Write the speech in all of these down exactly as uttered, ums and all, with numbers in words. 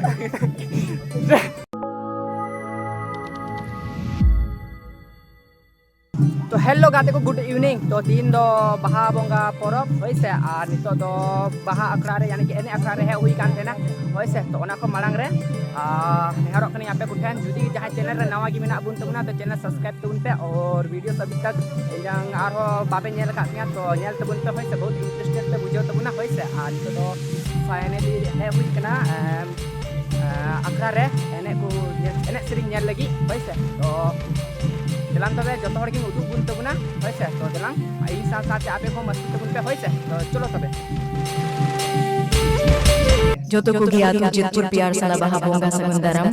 ᱛᱚ hello ᱜᱟᱛᱮ ᱠᱚ, good evening. ᱛᱚ ᱛᱤᱦᱤᱧ ᱫᱚ ᱵᱟᱦᱟ ᱵᱚᱸᱜᱟ ᱯᱚᱨᱚᱵᱽ, ᱦᱳᱭ ᱥᱮ, ᱟᱨ ᱱᱤᱛᱚᱜ ᱫᱚ ᱵᱟᱦᱟ ᱟᱠᱷᱲᱟ ᱨᱮ, ᱭᱟᱱᱤ ᱠᱤ ᱮᱱᱮᱡ ᱟᱠᱷᱲᱟ ᱨᱮ ᱦᱮᱡ ᱦᱩᱭ ᱠᱟᱱ ᱛᱟᱦᱮᱱᱟ, ᱦᱳᱭ ᱥᱮ. ᱛᱚ ᱚᱱᱟ ᱠᱚ ᱢᱟᱲᱟᱝ ᱨᱮ ᱟᱨ ᱱᱮᱦᱚᱨᱚᱜ ᱠᱟᱹᱱᱟᱹᱧ ᱟᱯᱮ ᱠᱚᱴᱷᱮᱱ, ᱡᱩᱫᱤ ᱡᱟᱦᱟᱸᱭ channel ᱨᱮ ᱱᱟᱣᱟ ᱜᱮ ᱢᱮᱱᱟᱜ ᱵᱚᱱ ᱛᱟᱵᱚᱱᱟ, ᱛᱚ channel subscribe ᱛᱟᱵᱚᱱ ᱯᱮ, ᱟᱨ video ᱥᱟᱵ ᱛᱟᱠ ᱡᱟᱝ ᱟᱨᱦᱚᱸ ᱵᱟᱯᱮ ᱧᱮᱞ ᱟᱠᱟᱫ ᱛᱤᱧᱟ, ᱛᱚ ᱧᱮᱞ ᱛᱟᱵᱚᱱ ᱯᱮ, ᱦᱳᱭ ᱥᱮ, ᱵᱚᱦᱩᱛ interested ᱯᱮ ᱵᱩᱡᱷᱟᱹᱣ ᱛᱟᱵᱚᱱᱟ, ᱦᱳᱭ ᱥᱮ. ᱟᱨ ᱱᱤᱛᱚᱜ ᱫᱚ finally ᱦᱮᱡ ᱦᱩᱭ ᱠᱟᱱᱟ, ᱮᱢ, ᱮ, ᱟᱠᱷᱲᱟ ᱨᱮ ᱮᱱᱮᱡ ᱠᱚ ᱧᱮᱞ, ᱮᱱᱮᱡ ᱥᱮᱨᱮᱧ ᱧᱮᱞ ᱞᱟᱹᱜᱤᱫ, ᱦᱳᱭ ᱥᱮ. ᱛᱚ ᱫᱮᱞᱟᱝ ᱛᱚᱵᱮ ᱡᱚᱛᱚ ᱦᱚᱲ ᱜᱮᱧ ᱩᱫᱩᱜ ᱵᱚᱱ ᱛᱟᱵᱚᱱᱟ, ᱦᱳᱭ ᱥᱮ. ᱛᱚ ᱫᱮᱞᱟᱝ ᱤᱧ ᱥᱟᱶ ᱥᱟᱶᱛᱮ ᱟᱯᱮ ᱠᱚ ᱢᱟᱹᱥᱛᱤ ᱛᱟᱵᱚᱱ ᱯᱮ, ᱦᱳᱭ ᱥᱮ. ᱛᱚ ᱪᱚᱞᱚ ᱛᱚᱵᱮ. ᱡᱚᱛᱚ ᱠᱚᱜᱮ ᱟᱹᱛᱩ ᱡᱤᱛᱯᱩᱨ ᱯᱮᱭᱟᱨ ᱥᱟᱞᱟᱜ ᱵᱟᱦᱟ ᱵᱚᱸᱜᱟ ᱥᱟᱹᱜᱩᱱ ᱫᱟᱨᱟᱢ᱾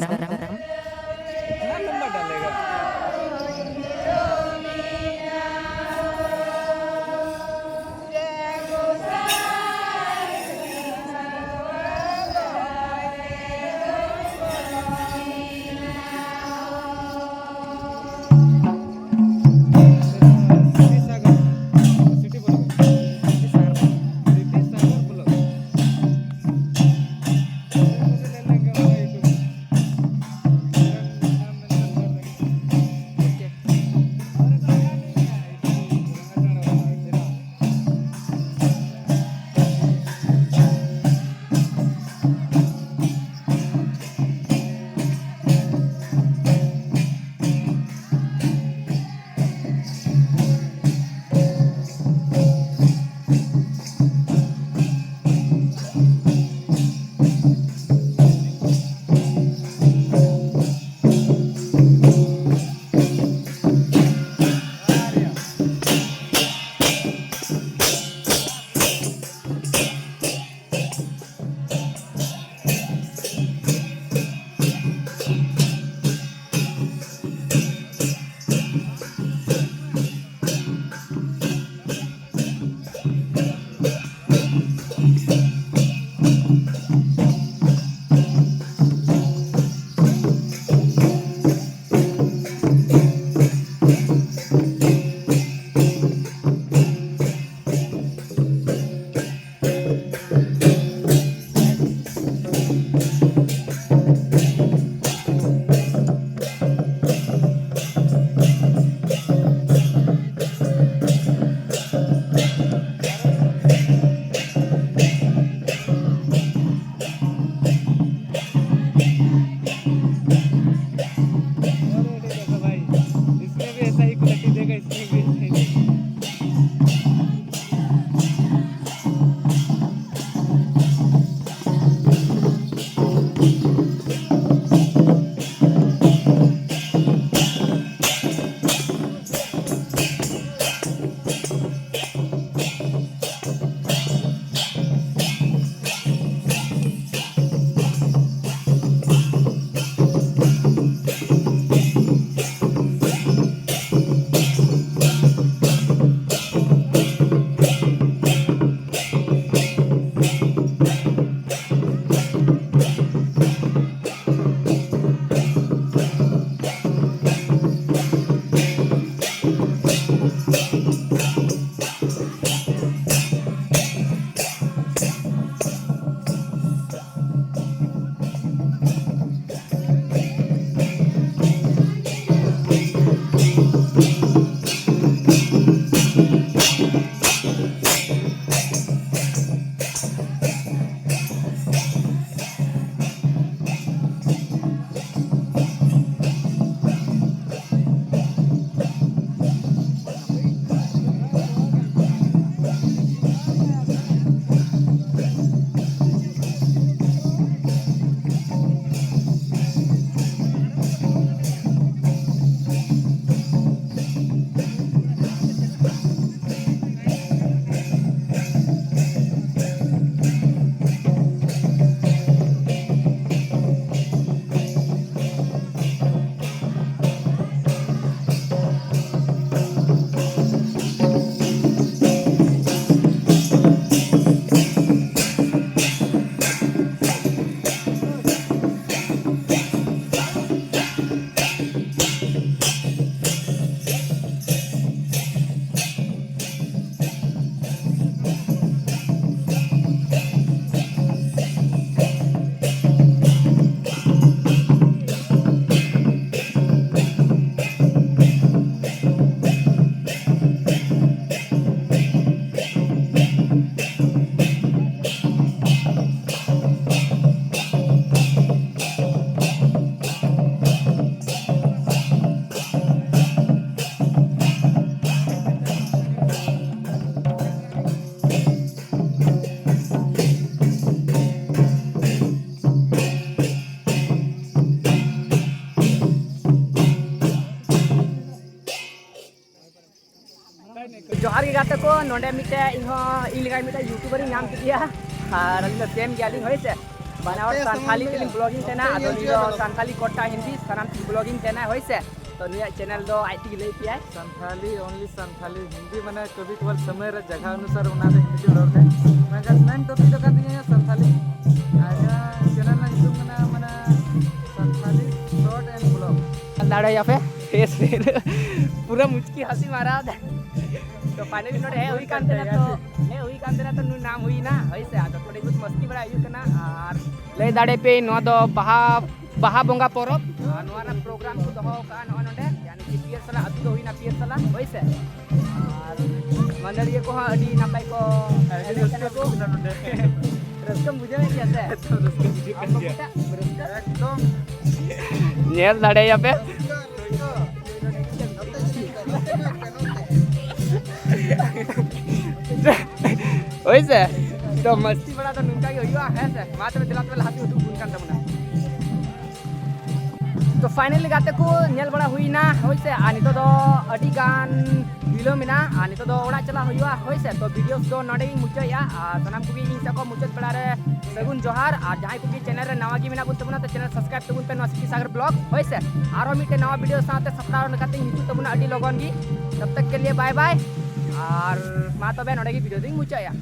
ᱛᱚ ᱱᱚᱰᱮ ᱢᱤᱫᱴᱮᱡ ᱤᱧ ᱦᱚᱸ ᱤᱧ ᱞᱮᱠᱟ ᱢᱤᱫᱴᱮᱡ YouTuber ᱤᱧ ᱧᱟᱢ ᱠᱮᱫᱮᱭᱟ᱾ ᱟᱨ ᱟᱹᱞᱤᱧ ᱫᱚ same ᱜᱮᱭᱟᱞᱤᱧ, ᱦᱳᱭ ᱥᱮ᱾ ᱵᱟᱱᱟ ᱦᱚᱲ ᱥᱟᱱᱛᱷᱟᱞᱤ ᱛᱮᱞᱤᱧ vlogging ᱛᱟᱦᱮᱱᱟ, ᱟᱫᱚ ᱩᱱᱤ ᱫᱚ ᱥᱟᱱᱛᱷᱟᱞᱤ ᱠᱚᱴᱟ ᱦᱤᱱᱫᱤ ᱥᱟᱱᱟᱢ ᱛᱮ vlogging ᱛᱟᱦᱮᱱᱟ, ᱦᱳᱭ ᱥᱮ᱾ ᱛᱚ ᱱᱩᱭᱟᱜ channel ᱫᱚ ᱟᱡ ᱛᱮᱜᱮ ᱞᱟᱹᱭ ᱯᱮᱭᱟᱭ᱾ ᱥᱟᱱᱛᱷᱟᱞᱤ, only ᱥᱟᱱᱛᱷᱟᱞᱤ᱾ ᱦᱤᱱᱫᱤ ᱢᱟᱱᱮ ᱠᱟᱵᱷᱤ ᱠᱟᱵᱷᱟᱨ ᱥᱚᱢᱚᱭ ᱨᱮ ᱡᱟᱭᱜᱟ ᱚᱱᱩᱥᱟᱨ ᱚᱱᱟ ᱫᱚ ᱦᱤᱱᱫᱤ ᱛᱮ ᱨᱚᱲ ᱢᱮ᱾ ᱢᱮᱱᱠᱷᱟᱱ main topic ᱫᱚ ᱠᱟᱱ ᱛᱤᱧᱟᱹ ᱥᱟᱱᱛᱷᱟᱞᱤ᱾ ᱟᱨ channel ᱨᱮᱱᱟᱜ ᱧᱩᱛᱩᱢ ᱠᱟᱱᱟ ᱢᱟᱱᱮ ᱥᱟᱱᱛᱷᱟᱞᱤ short and vlog᱾ ᱫᱟᱲᱮᱭᱟᱯᱮ ᱯᱷᱮᱥ ᱨᱮ ᱯᱩᱨᱟᱹ ᱢᱩᱪᱠᱤ ᱦᱟᱹᱥᱤ ᱢᱟᱨᱟᱣ ᱫᱟ᱾ ᱛᱚ finally ᱱᱚᱰᱮ ᱦᱮᱡ ᱦᱩᱭ ᱠᱟᱱ ᱛᱟᱦᱮᱱᱟ, ᱛᱚ ᱦᱮᱡ ᱦᱩᱭ ᱠᱟᱱ ᱛᱟᱦᱮᱱᱟ, ᱛᱚ ᱱᱩᱭ ᱧᱟᱢ ᱦᱩᱭᱱᱟ, ᱦᱳᱭ ᱥᱮ᱾ ᱟᱫᱚ ᱛᱷᱚᱲᱤ ᱵᱚᱦᱩᱛ ᱢᱟᱥᱛᱤ ᱵᱟᱲᱟ ᱦᱩᱭᱩᱜ ᱠᱟᱱᱟ᱾ ᱟᱨ ᱞᱟᱹᱭ ᱫᱟᱲᱮ ᱯᱮ, ᱱᱚᱣᱟ ᱫᱚ ᱵᱟᱦᱟ, ᱵᱟᱦᱟ ᱵᱚᱸᱜᱟ ᱯᱚᱨᱚᱵᱽ, ᱟᱨ ᱱᱚᱣᱟ ᱨᱮᱱᱟᱜ program ᱠᱚ ᱫᱚᱦᱚ ᱠᱟᱜᱼᱟ ᱱᱚᱜᱼᱚᱭ ᱱᱚᱰᱮ, ᱭᱟᱱᱤ ᱠᱤ ᱯᱤᱭᱟᱨᱥᱟᱞᱟ ᱟᱹᱛᱩ ᱫᱚ ᱦᱩᱭᱱᱟ ᱯᱤᱭᱟᱨᱥᱟᱞᱟ, ᱦᱳᱭ ᱥᱮ᱾ ᱟᱨ ᱢᱟᱹᱫᱟᱹᱲᱤᱭᱟᱹ ᱠᱚᱦᱚᱸ ᱟᱹᱰᱤ ᱱᱟᱯᱟᱭ ᱠᱚ ᱟᱹᱰᱤ ᱮᱱᱮᱡ ᱠᱟᱱᱟ ᱨᱟᱹᱥᱠᱟᱹ ᱠᱚ᱾ ᱵᱩᱡᱷᱟᱹᱜ ᱠᱟᱱᱟ ᱱᱚᱰᱮ᱾ ᱨᱟᱹᱥᱠᱟᱹᱢ ᱵᱩᱡᱷᱟᱹᱣᱮᱫ ᱜᱮᱭᱟ ᱥᱮ? ᱮᱠᱫᱚᱢ ᱨᱟᱹᱥᱠᱟᱹ ᱵᱩᱡᱷᱟᱹᱜ ᱠᱟᱱ ᱜᱮᱭᱟ᱾ ᱮᱠᱫᱚᱢ᱾ ᱧᱮᱞ ᱫᱟᱲᱮᱭᱟᱯᱮ᱾ ᱦᱳᱭ ᱥᱮ, ᱛᱚ ᱢᱟᱹᱥᱛᱤ ᱵᱟᱲᱟ ᱫᱚ ᱱᱚᱝᱠᱟ ᱜᱮ ᱦᱩᱭᱩᱜᱼᱟ, ᱦᱮᱸ ᱥᱮ᱾ ᱢᱟ ᱛᱚᱵᱮ ᱫᱮᱞᱟ ᱛᱚᱵᱮ ᱞᱟᱦᱟ ᱥᱮᱫ ᱩᱫᱩᱜ ᱵᱚᱱ ᱠᱟᱱ ᱛᱟᱵᱚᱱᱟ᱾ ᱛᱚ finally ᱜᱟᱛᱮ ᱠᱚ ᱧᱮᱞ ᱵᱟᱲᱟ ᱦᱩᱭᱱᱟ, ᱦᱳᱭ ᱥᱮ, ᱟᱨ ᱱᱤᱛᱚᱜ ᱫᱚ ᱟᱹᱰᱤ ᱜᱟᱱ ᱵᱤᱞᱚᱢ ᱮᱱᱟ, ᱟᱨ ᱱᱤᱛᱚᱜ ᱫᱚ ᱚᱲᱟᱜ ᱪᱟᱞᱟᱜ ᱦᱩᱭᱩᱜᱼᱟ, ᱦᱳᱭ ᱥᱮ᱾ ᱛᱚ video ᱫᱚ ᱱᱚᱰᱮ ᱜᱤᱧ ᱢᱩᱪᱟᱹᱫ ᱮᱜᱼᱟ, ᱟᱨ ᱥᱟᱱᱟᱢ ᱠᱚᱜᱮ ᱤᱧ ᱥᱮᱫ ᱠᱷᱚᱱ ᱢᱩᱪᱟᱹᱫ ᱯᱮᱲᱟ ᱨᱮ ᱥᱟᱹᱜᱩᱱ ᱡᱚᱦᱟᱨ, ᱟᱨ ᱡᱟᱦᱟᱸᱭ ᱠᱚᱜᱮ channel ᱨᱮ ᱱᱟᱣᱟ ᱜᱮ ᱢᱮᱱᱟᱜ ᱵᱚᱱ ᱛᱟᱵᱚᱱᱟ, ᱛᱚ channel subscribe ᱛᱟᱵᱚᱱ ᱯᱮ ᱱᱚᱣᱟ ᱥᱤᱴᱤ ᱥᱟᱜᱚᱨ vlog, ᱦᱳᱭ ᱥᱮ᱾ ᱟᱨᱦᱚᱸ ᱢᱤᱫᱴᱮᱱ ᱱᱟᱣᱟ video ᱥᱟᱶᱛᱮ ᱥᱟᱯᱲᱟᱣ ᱞᱮᱠᱟᱛᱮ ᱦᱤᱡᱩᱜ ᱛᱟᱵᱚᱱᱟ ᱟᱹᱰᱤ ᱞᱚᱜᱚᱱ ᱜᱮ᱾ ᱛᱚᱵ ᱛᱚᱠ ᱠᱮ ᱞᱤᱭᱮ bye bye, ᱟᱨ ᱢᱟ ᱛᱚᱵᱮ ᱱᱚᱰᱮ ᱜᱮ video ᱫᱚᱧ ᱢᱩᱪᱟᱹᱫ ᱮᱜᱼᱟ᱾